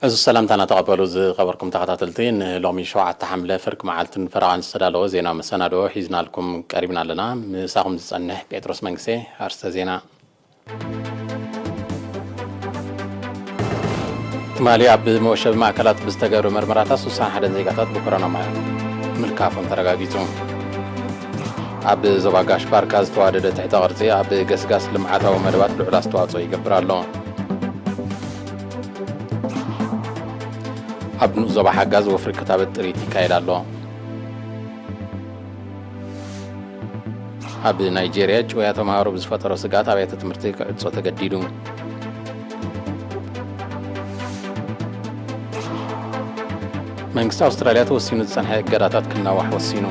እዚ ሰላምታና ተቐበሉ ዝኸበርኩም ተኸታተልቲ፣ ንሎሚ ሸውዓተ ሓምለ ፍርቂ መዓልትን ፈረቓን ዝተዳለወ ዜና መሰናድኦ ሒዝናልኩም ቀሪብና ኣለና። ምሳኹም ዝጸንሕ ጴጥሮስ መንግስቴ። ኣርስተ ዜና። ትማሊ ኣብ መወሸቢ ማእከላት ብዝተገብረ መርመራታት ሱሳን ሓደን ዜጋታት ብኮሮና ማ-፣ ምልካፎም ተረጋጊጹ። ኣብ ዞባ ጋሽ ባርካ ዝተዋደደ ትሕተ ቅርጺ ኣብ ገስጋስ ልምዓታዊ መደባት ልዑል ኣስተዋጽኦ ይገብር ኣሎ። ኣብ ንኡስ ዞባ ሓጋዝ ወፍሪ ክታበት ጥሪት ይካየድ ኣሎ። ኣብ ናይጄርያ ጭውያ ተምሃሮ ብዝፈጠሮ ስግኣት ኣብያተ ትምህርቲ ክዕጾ ተገዲዱ። መንግስቲ ኣውስትራልያ ተወሲኑ ዝጸንሐ እገዳታት ክናዋሕ ወሲኑ።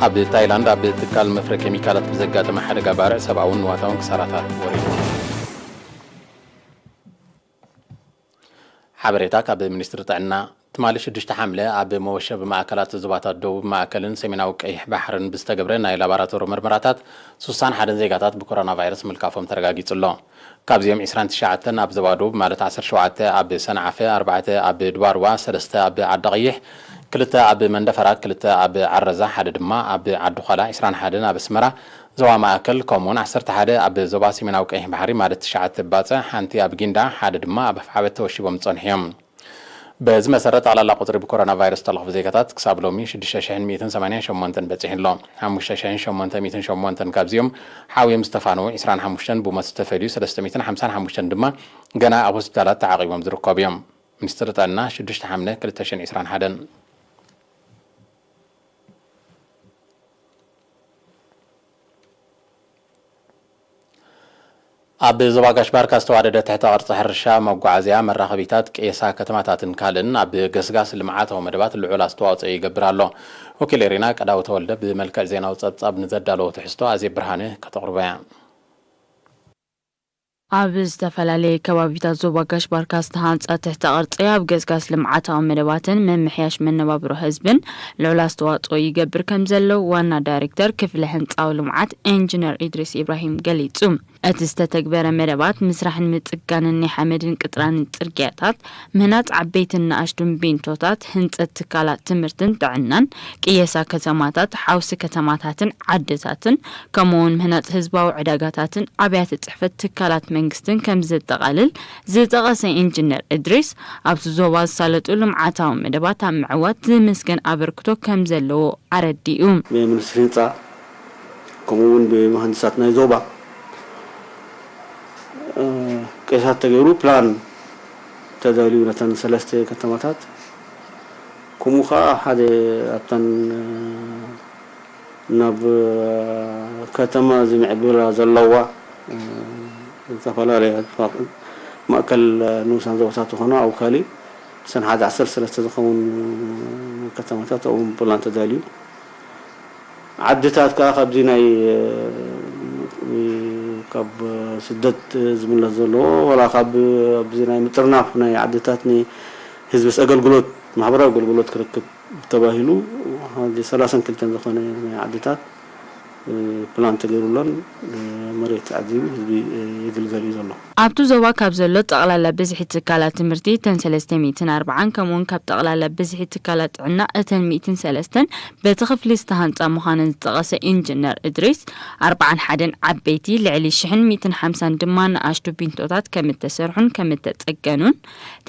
ኣብ ታይላንድ ኣብ ትካል መፍረ ኬሚካላት ብዘጋጠመ ሓደጋ ባርዕ ሰብኣውን ንዋታውን ክሳራታት ወሪዱ። ሓበሬታ ካብ ሚኒስትሪ ጥዕና። ትማሊ ሽዱሽተ ሓምለ ኣብ መወሸቢ ማእከላት ዞባታት ደቡብ፣ ማእከልን ሰሜናዊ ቀይሕ ባሕርን ብዝተገብረ ናይ ላቦራቶሪ መርመራታት፣ ሱሳን ሓደን ዜጋታት ብኮሮና ቫይረስ ምልካፎም ተረጋጊጹ ኣሎ። ካብዚኦም ዕስራን ትሽዓተን ኣብ ዞባ ደቡብ፣ ማለት ዓሰርተ ሸውዓተ ኣብ ሰንዓፈ፣ ኣርባዕተ ኣብ ድባርዋ፣ ሰለስተ ኣብ ዓዲ ቀይሕ፣ ክልተ ኣብ መንደፈራ፣ ክልተ ኣብ ዓረዛ፣ ሓደ ድማ ኣብ ዓዲ ዃላ፣ ዕስራን ሓደን ኣብ ኣስመራ ዞባ ማእከል፣ ከምኡውን ዓሰርተ ሓደ ኣብ ዞባ ሰሜናዊ ቀይሕ ባሕሪ፣ ማለት ትሽዓተ ባጽዕ፣ ሓንቲ ኣብ ጊንዳዕ፣ ሓደ ድማ ኣብ ኣፍዓበት ተወሺቦም ዝጸንሑ እዮም። በዚ መሰረት፣ ጠቕላላ ቁጽሪ ብኮሮና ቫይረስ ዝተለኽፉ ዜጋታት ክሳብ ሎሚ ሽዱሽተ ሽሕን ሚእትን ሰማንያን ሸሞንተን በጺሑ ኣሎ። ሓሙሽተ ሽሕን ሸሞንተ ሚእትን ሸሞንተን ካብዚኦም ሓውዮም ዝተፋነዉ፣ ዕስራን ሓሙሽተን ብሞት ዝተፈልዩ፣ ሰለስተ ሚእትን ሓምሳን ሓሙሽተን ድማ ገና ኣብ ሆስፒታላት ተዓቒቦም ዝርከቡ እዮም። ሚኒስትሪ ጥዕና፣ ሽዱሽተ ሓምለ ክልተ ሽሕን ዕስራን ሓደን። ኣብ ዞባ ጋሽ ባርካ ዝተዋደደ ትሕተ ቅርጺ ሕርሻ፣ መጓዓዝያ፣ መራኸቢታት፣ ቄሳ ከተማታትን ካልእን ኣብ ገስጋስ ልምዓታዊ መደባት ልዑል ኣስተዋጽኦ ይገብር ኣሎ። ወኪል ኤሪና ቀዳው ተወልደ ብመልክዕ ዜናዊ ጸብጻብ ንዘዳለዎ ትሕዝቶ ኣዜብ ብርሃነ ከተቕርቦ እያ። ኣብ ዝተፈላለየ ከባቢታት ዞባ ጋሽ ባርካ ዝተሃንጸ ትሕተ ቅርጺ ኣብ ገስጋስ ልምዓታዊ መደባትን ምምሕያሽ መነባብሮ ህዝብን ልዑል ኣስተዋጽኦ ይገብር ከም ዘሎ ዋና ዳይሬክተር ክፍሊ ህንጻዊ ልምዓት ኢንጂነር ኢድሪስ ኢብራሂም ገሊጹ። እቲ ዝተተግበረ መደባት ምስራሕን ምጽጋንን ናይ ሓመድን ቅጥራንን ጽርግያታት፣ ምህናጽ ዓበይትን ንኣሽቱን ቢንቶታት፣ ህንጸት ትካላት ትምህርትን ጥዕናን፣ ቅየሳ ከተማታት፣ ሓውሲ ከተማታትን ዓድታትን፣ ከምኡውን ምህናጽ ህዝባዊ ዕዳጋታትን ኣብያተ ጽሕፈት ትካላት መንግስትን ከም ዘጠቓልል ዝጠቐሰ ኢንጂነር እድሪስ፣ ኣብቲ ዞባ ዝሳለጡ ልምዓታዊ መደባት ኣብ ምዕዋት ዝምስገን ኣበርክቶ ከም ዘለዎ ኣረዲኡ። ብሚኒስትሪ ህንጻ ከምኡ እውን ብመሃንድሳት ናይ ዞባ፣ እ፣ ቄሳት ተገይሩ ፕላን ተዳልዩ ነተን ሰለስተ ከተማታት፣ ከምኡ ከዓ ሓደ ኣብተን፣ እ፣ ናብ፣ እ፣ ከተማ ዝምዕብላ ዘለዋ፣ እ፣ ዝተፈላለያ ማእከል ንኡሳን ዞባታት ዝኾና ኣብ ካሊ ሰን ሓደ ዓሰርተ ሰለስተ ዝኸውን ከተማታት ኣብኡ ፕላን ተዳልዩ። ዓድታት ከኣ ካብዚ ናይ፣ እ፣ ካብ ስደት ዝምለስ ዘለዎ፣ ዋላ ካብ ኣብዚ ናይ ምጥርናፍ ናይ ዓድታት ንህዝብስ ኣገልግሎት፣ ማሕበራዊ ኣገልግሎት ክረክብ ተባሂሉ፣ ሓደ ሰላሳን ክልተን ዝኾነ ናይ ዓድታት፣ እ፣ ፕላን ተገይሩለን፣ እ፣ መሬት ተዓዚቡ ህዝቢ፣ እ፣ ይግልገል እዩ ዘሎ። ኣብቲ ዞባ ካብ ዘሎ ጠቕላላ ብዝሒ ትካላት ትምህርቲ፣ እተን ሰለስተ ሚእትን ኣርባዓን፣ ከምኡውን ካብ ጠቕላላ ብዝሒ ትካላት ጥዕና፣ እተን ሚእትን ሰለስተን በቲ ክፍሊ ዝተሃንጻ ምዃነን ዝጠቐሰ ኢንጂነር እድሪስ፣ ኣርባዓን ሓደን ዓበይቲ፣ ልዕሊ ሽሕን ሚእትን ሓምሳን ድማ ንኣሽቱ ቢንቶታት ከም እተሰርሑን ከም እተጸገኑን፣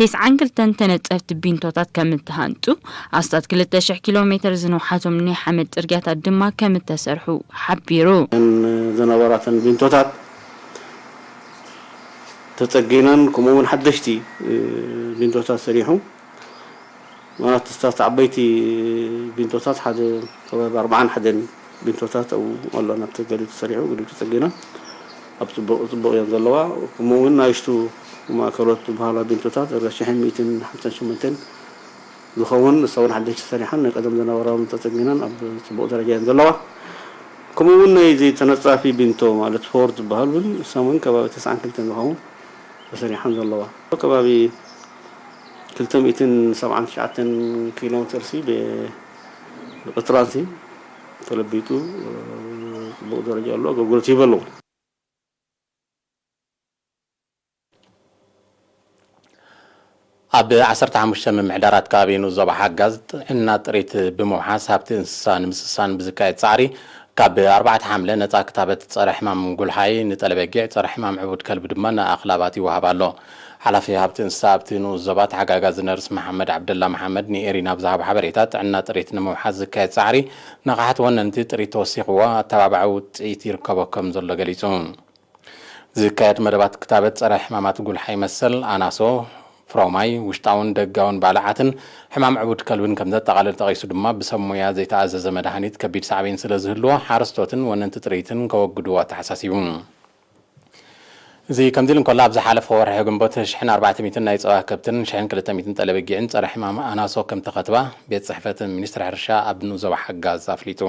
ተስዓን ክልተን ተነጸፍቲ ቢንቶታት ከም እተሃንጹ፣ ኣስታት ክልተ ሽሕ ኪሎ ሜተር ዝንውሓቶም ናይ ሓመድ ጽርግያታት ድማ ከም እተሰርሑ ሓቢሩ። እተን ዝነበራተን ቢንቶታት ተጸጊነን፣ ከምኡ እውን ሓደሽቲ፣ እ፣ ቢንቶታት ሰሪሑ። ማለት፣ ስታት ዓበይቲ ቢንቶታት ሓደ ከባቢ ኣርባዓን ሓደን ቢንቶታት ኣብኡ ኣሎ፣ ናብቲ ገሊኡ ተሰሪሑ፣ ገሊኡ ተጸጊነ። ኣብ ጽቡቕ፣ ጽቡቕ እየን ዘለዋ። ከምኡ እውን ናይሽቱ ማእከሎት ዝበሃላ ቢንቶታት፣ ዳርጋ ሽሕን ሚእትን ሓምሳን ሸሞንተን ዝኸውን፣ ንሳ እውን ሓደሽቲ ሰሪሓን ናይ ቀደም ዝነበራ እውን ተጸጊነን ኣብ ጽቡቕ ደረጃ እየን ዘለዋ። ከምኡ እውን ናይዚ ተነጻፊ ቢንቶ ማለት ፎርድ ዝበሃል እውን፣ ንሳ እውን ከባቢ ተስዓን ክልተን ዝኸውን ተሰሪሓን ዘለዋ። ከባቢ ክልተ ሚእትን ሰብዓን ትሽዓተን ኪሎ ሜተር ሲ ብ-፣ ብቅጥራን ሲ ተለቢጡ፣ እ፣ ጽቡቕ ደረጃ ኣሎ፣ ኣገልግሎት ይህብ ኣለዎ። ኣብ ዓሰርተ ሓሙሽተ ምምሕዳራት ከባቢ ንኡስ ዞባ ሓጋዝ ጥዕና ጥሪት ብምውሓስ ሃብቲ እንስሳ ንምስሳን ብዝካየድ ጻዕሪ፣ ካብ ኣርባዕተ ሓምለ ነጻ ክታበት ጸረ ሕማም ጉልሓይ ንጠለበጊዕ፣ ጸረ ሕማም ዕቡድ ከልቢ ድማ ንኣኽላባት ይወሃብ ኣሎ። ሓላፊ ሃብቲ እንስሳ ኣብቲ ንኡስ ዞባ ተሓጋጋዚ ነርስ መሓመድ ዓብደላ መሓመድ ንኤሪና ብዝሃቦ ሓበሬታ፣ ጥዕና ጥሪት ንምውሓስ ዝካየድ ጻዕሪ ንቕሓት ወነንቲ ጥሪት ተወሲኽዎ ኣተባባዒ ውጽኢት ይርከቦ ከም ዘሎ ገሊጹ። ዝካየድ መደባት ክታበት ጸረ ሕማማት ጉልሓይ መሰል ኣናሶ፣ ፍሮማይ፣ ውሽጣውን ደጋውን ባልዓትን ሕማም ዕቡድ ከልብን ከም ዘጠቓልል ጠቒሱ ድማ፣ ብሰብ ሞያ ዘይተኣዘዘ መድሃኒት ከቢድ ሳዕቤን ስለ ዝህልዎ፣ ሓረስቶትን ወነንቲ ጥሪትን ከወግድዎ ኣተሓሳሲቡ። እዚ ከምዚ ኢሉ እንከሎ፣ ኣብ ዝሓለፈ ወርሒ ግንቦት ሽሕን ኣርባዕተ ሚእትን ናይ ጸባ ከብትን ሽሕን ክልተ ሚእትን ጠለበጊዕን ጸረ ሕማም ኣናሶ ከም ተኸትባ ቤት ጽሕፈት ሚኒስትሪ ሕርሻ ኣብ ንኡስ ዞባ ሓጋዝ ኣፍሊጡ።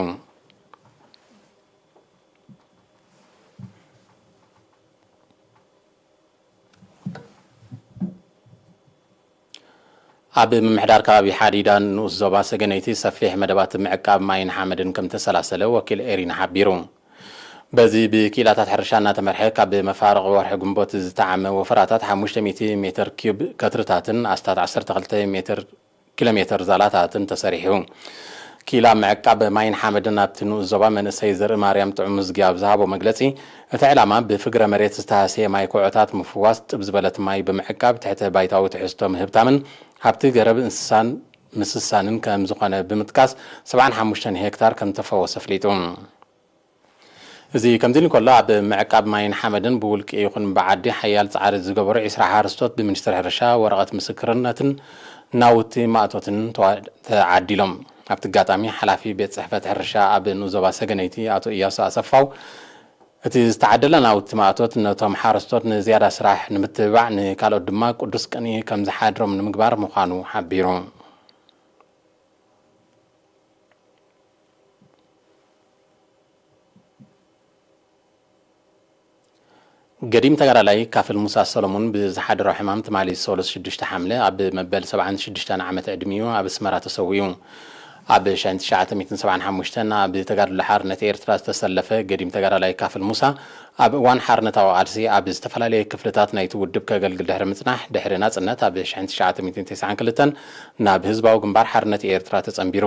ኣብ ምምሕዳር ከባቢ ሓዲዳ ንኡስ ዞባ ሰገነይቲ ሰፊሕ መደባት ምዕቃብ ማይን ሓመድን ከም ተሰላሰለ ወኪል ኤሪና ሓቢሩ። በዚ ብክኢላታት ሕርሻ እናተመርሐ ካብ መፋርቕ ወርሒ ግንቦት ዝተዓመ ወፈራታት ሓሙሽተ ሚእቲ ሜትር ኪዩብ ከትርታትን ኣስታት ዓሰርተ ክልተ ሜትር ኪሎ ሜትር ዛላታትን ተሰሪሑ። ኪላ ምዕቃብ ማይን ሓመድን ኣብቲ ንኡስ ዞባ መንእሰይ ዘርኢ ማርያም ጥዑም ምዝጊ ኣብ ዝሃቦ መግለጺ፣ እቲ ዕላማ ብፍግረ መሬት ዝተሃስየ ማይ ኮዖታት ምፍዋስ፣ ጥብ ዝበለት ማይ ብምዕቃብ ትሕተ ባይታዊ ትሕዝቶ ምህብታምን ሃብቲ ገረብ እንስሳን ምስሳንን ከም ዝኾነ ብምጥቃስ፣ ሰብዓን ሓሙሽተን ሄክታር ከም ተፈወሰ ኣፍሊጡ። እዚ ከምዚ ኢሉ እንከሎ፣ ኣብ ምዕቃብ ማይን ሓመድን ብውልቂ ይኹን ብዓዲ ሓያል ጻዕሪ ዝገበሩ ዒስራ ሓረስቶት ብሚኒስትሪ ሕርሻ ወረቐት ምስክርነትን ናውቲ ማእቶትን ተዋ-፣ ተዓዲሎም። ኣብቲ ኣጋጣሚ፣ ሓላፊ ቤት ጽሕፈት ሕርሻ ኣብ ንኡስ ዞባ ሰገነይቲ ኣቶ እያሱ ኣሰፋው፣ እቲ ዝተዓደለ ናውቲ ማእቶት ነቶም ሓረስቶት ንዝያዳ ስራሕ ንምትብባዕ፣ ንካልኦት ድማ ቅዱስ ቅንኢ ከም ዝሓድሮም ንምግባር ምዃኑ ሓቢሩ። ገዲም ተጋዳላይ ካፍል ሙሳ ሰሎሙን ብዝሓደሮ ሕማም ትማሊ ሰሉስ ሽዱሽተ ሓምለ ኣብ መበል ሰብዓን ሽዱሽተን ዓመት ዕድሚኡ ኣብ ኣስመራ ተሰዊኡ። ኣብ ሽሕን ትሽዓተ ሚእትን ሰብዓን ሓሙሽተን ኣብ ተጋድሎ ሓርነት ኤርትራ ዝተሰለፈ ገዲም ተጋዳላይ ካፍል ሙሳ፣ ኣብ እዋን ሓርነታዊ ቃልሲ ኣብ ዝተፈላለየ ክፍልታት ናይቲ ውድብ ከገልግል ድሕሪ ምጽናሕ፣ ድሕሪ ናጽነት ኣብ ሽሕን ትሽዓተ ሚእትን ተስዓን ክልተን ናብ ህዝባዊ ግንባር ሓርነት ኤርትራ ተጸንቢሩ።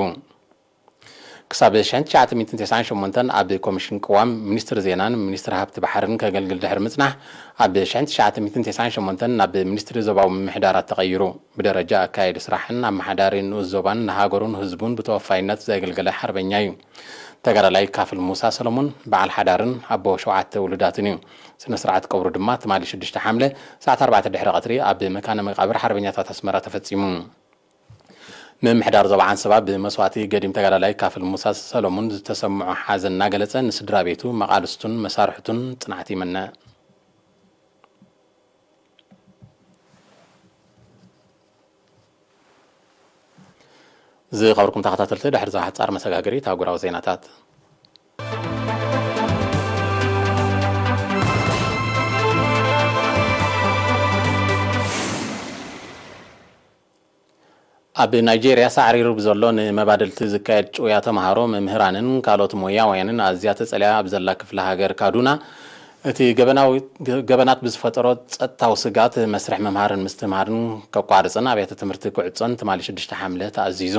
ክሳብ ሽሕን ትሽዓተ ሚእትን ተስዓን ሸሞንተን ኣብ ኮሚሽን ቅዋም፣ ሚኒስትሪ ዜናን ሚኒስትሪ ሃብቲ ባሕርን ከገልግል ድሕሪ ምጽናሕ፣ ኣብ ሽሕን ትሽዓተ ሚእትን ተስዓን ሸሞንተን ናብ ሚኒስትሪ ዞባዊ ምምሕዳራት ተቐይሩ። ብደረጃ ኣካያዲ ስራሕን ኣመሓዳሪ ንኡስ ዞባን ንሃገሩን ህዝቡን ብተወፋይነት ዘገልገለ ሓርበኛ እዩ። ተጋዳላይ ካፍል ሙሳ ሰሎሙን በዓል ሓዳርን ኣቦ ሸውዓተ ውሉዳትን እዩ። ስነ ስርዓት ቀብሩ ድማ ትማሊ ሽዱሽተ ሓምለ ሰዓት ኣርባዕተ ድሕሪ ቀትሪ ኣብ መካነ መቃብር ሓርበኛታት ኣስመራ ተፈጺሙ። ምምሕዳር ዞባ ዓንሰባ ብመስዋእቲ ገዲም ተጋዳላይ ካፍል ሙሳ ሰሎሙን ዝተሰምዖ ሓዘን እናገለጸ፣ ንስድራ ቤቱ፣ መቓልስቱን መሳርሕቱን ጽንዓት ይምነ። ዝኸበርኩም ተኸታተልቲ፣ ድሕሪ እዛ ሓጻር መሰጋገሪት ኣህጉራዊ ዜናታት። ኣብ ናይጄርያ ሳዕሪሩ ብዘሎ ንመባድልቲ ዝካየድ ጭውያ ተምሃሮ፣ መምህራንን ካልኦት ሞያውያንን ኣዝያ ተጸልያ ኣብ ዘላ ክፍለ ሃገር ካዱና፣ እቲ ገበናዊ፣ ገበናት ብዝፈጠሮ ጸጥታዊ ስግኣት መስርሕ ምምሃርን ምስትምሃርን ከቋርጽን ኣብያተ ትምህርቲ ክዕጾን ትማሊ ሽዱሽተ ሓምለ ተኣዚዙ።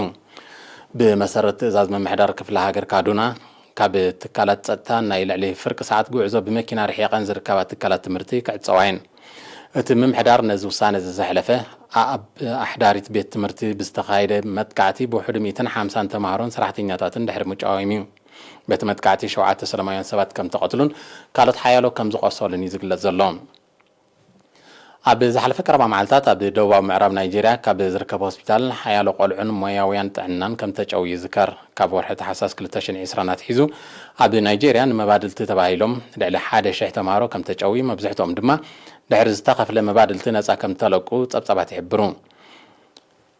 ብመሰረት ትእዛዝ ምምሕዳር ክፍለ ሃገር ካዱና፣ ካብ ትካላት ጸጥታ ናይ ልዕሊ ፍርቂ ሰዓት ጉዕዞ ብመኪና ርሒቐን ዝርከባ ትካላት ትምህርቲ ክዕጸዋ እየን። እቲ ምምሕዳር ነዚ ውሳነ እዚ ዘሕለፈ፣ ኣብ ኣሕዳሪት ቤት ትምህርቲ ብዝተኻየደ መጥቃዕቲ ብውሕዱ ሚእትን ሓምሳን ተምሃሮን ሰራሕተኛታትን ድሕሪ ምጭዋዮም እዩ። በቲ መጥቃዕቲ ሸውዓተ ሰላማውያን ሰባት ከም ተቐትሉን ካልኦት ሓያሎ ከም ዝቖሰሉን እዩ ዝግለጽ ዘሎ። ኣብ ዝሓለፈ ቀረባ መዓልታት ኣብ ደቡባዊ ምዕራብ ናይጄርያ ካብ ዝርከብ ሆስፒታል ሓያሎ ቆልዑን ሞያውያን ጥዕናን ከም ተጨው ይዝከር። ካብ ወርሒ ታሕሳስ ክልተ ሽሕን ዕስራን ኣትሒዙ ኣብ ናይጄርያ ንመባድልቲ ተባሂሎም ልዕሊ ሓደ ሽሕ ተምሃሮ ከም ተጨው፣ መብዝሕትኦም ድማ ድሕሪ ዝተኸፍለ መባድልቲ ነጻ ከም ተለቁ ጸብጻባት ይሕብሩ።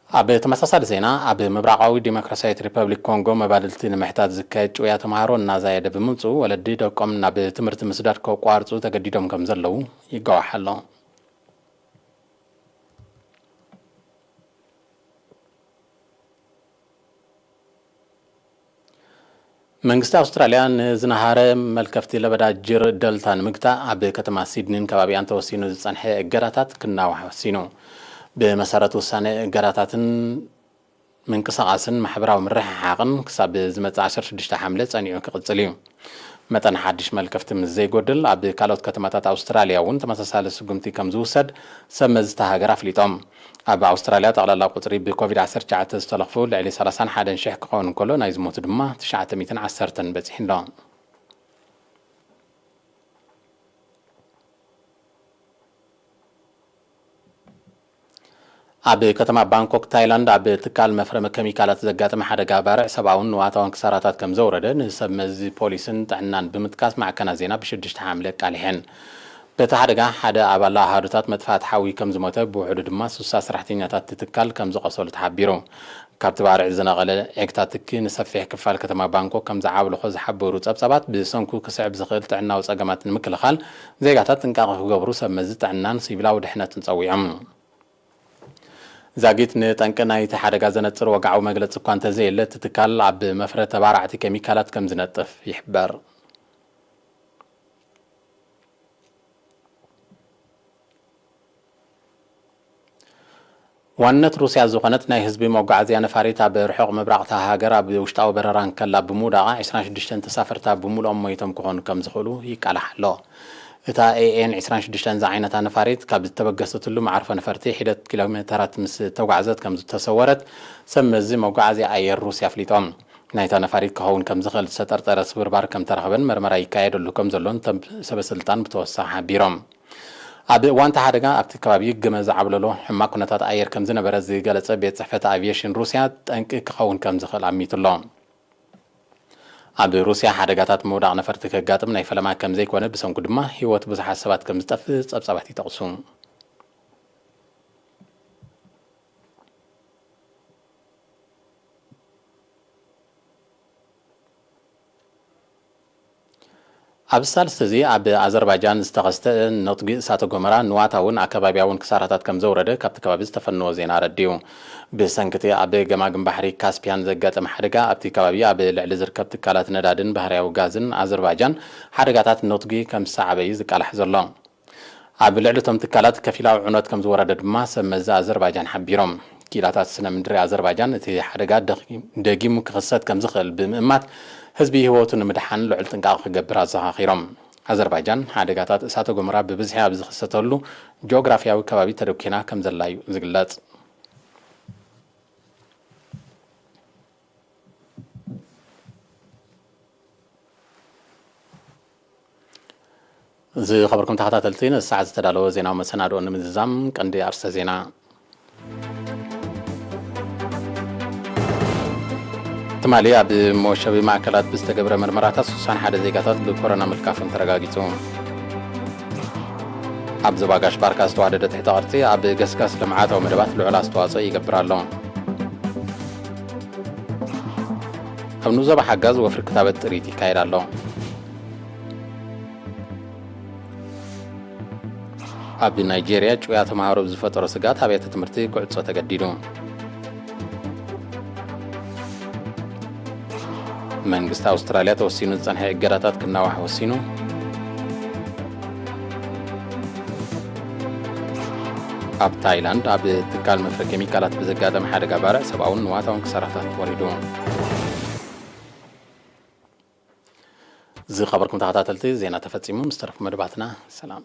ኣብ ተመሳሳሊ ዜና፣ ኣብ ምብራቓዊ ዲሞክራሲያዊት ሪፐብሊክ ኮንጎ መባድልቲ ንምሕታት ዝካየድ ጭውያ ተምሃሮ እናዛየደ ብምምጽኡ፣ ወለዲ ደቆም ናብ ትምህርቲ ምስዳድ ከቋርጹ ተገዲዶም ከም ዘለዉ ይጋዋሕ ኣሎ። መንግስቲ ኣውስትራልያ ንዝነሃረ መልከፍቲ ለበዳ ጅር ደልታ ንምግታእ፣ ኣብ ከተማ ሲድኒን ከባቢኣን ተወሲኑ ዝጸንሐ እገዳታት ክናዋሕ ወሲኑ። ብመሰረት ውሳነ እገዳታትን ምንቅስቓስን ማሕበራዊ ምርሕሓቕን ክሳብ ዝመጽእ ዓሰርተ ሽዱሽተ ሓምለ ጸኒዑ ክቕጽል እዩ። መጠን ሓድሽ መልከፍቲ ምስ ዘይጎድል፣ ኣብ ካልኦት ከተማታት ኣውስትራልያ እውን ተመሳሳሊ ስጉምቲ ከም ዝውሰድ ሰብ መዚ እታ ሃገር ኣፍሊጦም። ኣብ ኣውስትራልያ ጠቕላላ ቁጽሪ ብኮቪድ ዓሰርተ ትሽዓተ ዝተለኽፉ ልዕሊ ሰላሳን ሓደን ሽሕ ክኸውን እንከሎ፣ ናይ ዝሞቱ ድማ ትሽዓተ ሚእትን ዓሰርተን በጺሑ ኣሎ። ኣብ ከተማ ባንኮክ ታይላንድ፣ ኣብ ትካል መፍረሚ ኬሚካላት ዘጋጠመ ሓደጋ ባርዕ ሰብኣውን ንዋታውን ክሳራታት ከም ዘውረደ ንሰብ መዚ ፖሊስን ጥዕናን ብምጥቃስ ማዕከናት ዜና ብሽዱሽተ ሓምለ ኣቃሊሐን። በቲ ሓደጋ ሓደ ኣባል ኣሃዱታት መጥፋእቲ ሓዊ ከም ዝሞተ፣ ብውሕዱ ድማ ስሳ ሰራሕተኛታት እቲ ትካል ከም ዝቖሰሉ ተሓቢሩ። ካብቲ ባርዕ ዝነቐለ ዒግታ ትኪ ንሰፊሕ ክፋል ከተማ ባንኮክ ከም ዝዓብለኾ ዝሓበሩ ጸብጻባት፣ ብሰንኩ ክስዕብ ዝኽእል ጥዕናዊ ጸገማት ንምክልኻል ዜጋታት ጥንቃቐ ክገብሩ ሰብ መዚ ጥዕናን ሲቪላዊ ድሕነትን ጸዊዖም። ዛጊት ንጠንቂ ናይቲ ሓደጋ ዘነጽር ወግዓዊ መግለጺ እኳ እንተዘየለ፣ እቲ ትካል ኣብ መፍረ ተባራዕቲ ኬሚካላት ከም ዝነጥፍ ይሕበር። ዋንነት ሩስያ ዝኾነት ናይ ህዝቢ መጓዓዝያ ነፋሪት ኣብ ርሑቕ ምብራቕ እታ ሃገር ኣብ ውሽጣዊ በረራ እንከላ ብምውዳቓ፣ ዕስራን ሽዱሽተን ተሳፈርታ ብምሉኦም ሞይቶም ክኾኑ ከም ዝኽእሉ ይቃላሕ ኣሎ። እታ ኤ ኤን ዕስራን ሽዱሽተን ዝዓይነታ ነፋሪት ካብ ዝተበገሰትሉ መዓርፎ ነፈርቲ ሒደት ኪሎ ሜተራት ምስ ተጓዕዘት ከም ዝተሰወረት ሰብ መዚ መጓዓዝያ ኣየር ሩስያ ኣፍሊጦም። ናይታ ነፋሪት ክኸውን ከም ዝኽእል ዝተጠርጠረ ስብርባር ከም ተረኽበን መርመራ ይካየደሉ ከም ዘሎን እቶም ሰበ ስልጣን ብተወሳኺ ሓቢሮም። ኣብ እዋን እቲ ሓደጋ ኣብቲ ከባቢ ግመ ዝዓብለሎ ሕማቕ ኩነታት ኣየር ከም ዝነበረ ዝገለጸ ቤት ጽሕፈት ኣቪየሽን ሩስያ፣ ጠንቂ ክኸውን ከም ዝኽእል ኣሚቱ ኣሎ። ኣብ ሩስያ ሓደጋታት ምውዳቕ ነፈርቲ ከጋጥም ናይ ፈለማ ከም ዘይኮነ፣ ብሰንኩ ድማ ህይወት ብዙሓት ሰባት ከም ዝጠፍእ ጸብጻባት ይጠቕሱ። ኣብዚ ሳልስቲ እዚ ኣብ ኣዘርባይጃን ዝተኸስተ ነጥጊ እሳተ ጎመራ ንዋታውን ኣከባቢያውን ክሳራታት ከም ዘውረደ ካብቲ ከባቢ ዝተፈነወ ዜና ኣረዲኡ። ብሰንኪ እቲ ኣብ ገማግም ባሕሪ ካስፒያን ዘጋጠመ ሓደጋ፣ ኣብቲ ከባቢ ኣብ ልዕሊ ዝርከብ ትካላት ነዳድን ባህርያዊ ጋዝን ኣዘርባይጃን ሓደጋታት ነጥጊ ከም ዝሰዓበ እዩ ዝቃላሕ ዘሎ። ኣብ ልዕሊ እቶም ትካላት ከፊላዊ ዕንወት ከም ዝወረደ ድማ ሰብ መዚ ኣዘርባይጃን ሓቢሮም። ክኢላታት ስነ ምድሪ ኣዘርባይጃን፣ እቲ ሓደጋ ደኺ-፣ ደጊሙ ክኽሰት ከም ዝኽእል ብምእማት፣ ህዝቢ ህይወቱ ንምድሓን ልዑል ጥንቃቐ ክገብር ኣዘኻኺሮም። ኣዘርባይጃን ሓደጋታት እሳተ ጎመራ ብብዝሒ ኣብ ዝኽሰተሉ ጂኦግራፍያዊ ከባቢ ተደኲና ከም ዘላ እዩ ዝግለጽ። ዝኸበርኩም ተኸታተልቲ፣ ነዚ ሰዓት ዝተዳለወ ዜናዊ መሰናድኦ ንምዝዛም ቀንዲ ኣርእስተ ዜና። ትማሊ ኣብ መወሸቢ ማእከላት ብዝተገብረ መርመራታት ስሳን ሓደ ዜጋታት ብኮሮና ምልካፎም ተረጋጊጹ። ኣብ ዞባ ጋሽ ባርካ ዝተዋደደ ትሕተ ቅርጺ ኣብ ገስጋስ ልምዓታዊ መደባት ልዑል ኣስተዋጽኦ ይገብር ኣሎ። ኣብ ንዞባ ሓጋዝ ወፍሪ ክታበት ጥሪት ይካየድ ኣሎ። ኣብ ናይጄርያ ጭውያ ተምሃሮ ብዝፈጠሮ ስግኣት ኣብያተ ትምህርቲ ክዕጾ ተገዲዱ። መንግስቲ ኣውስትራልያ ተወሲኑ ዝጸንሐ እገዳታት ክናዋሕ ወሲኑ። ኣብ ታይላንድ ኣብ ትካል መፍረ ኬሚካላት ብዘጋጠመ ሓደጋ ባርዕ ሰብኣውን ንዋታውን ክሳራታት ወሪዱ። ዝኸበርኩም ተኸታተልቲ፣ ዜና ተፈጺሙ። ምስ ተረፉ መደባትና ሰላም።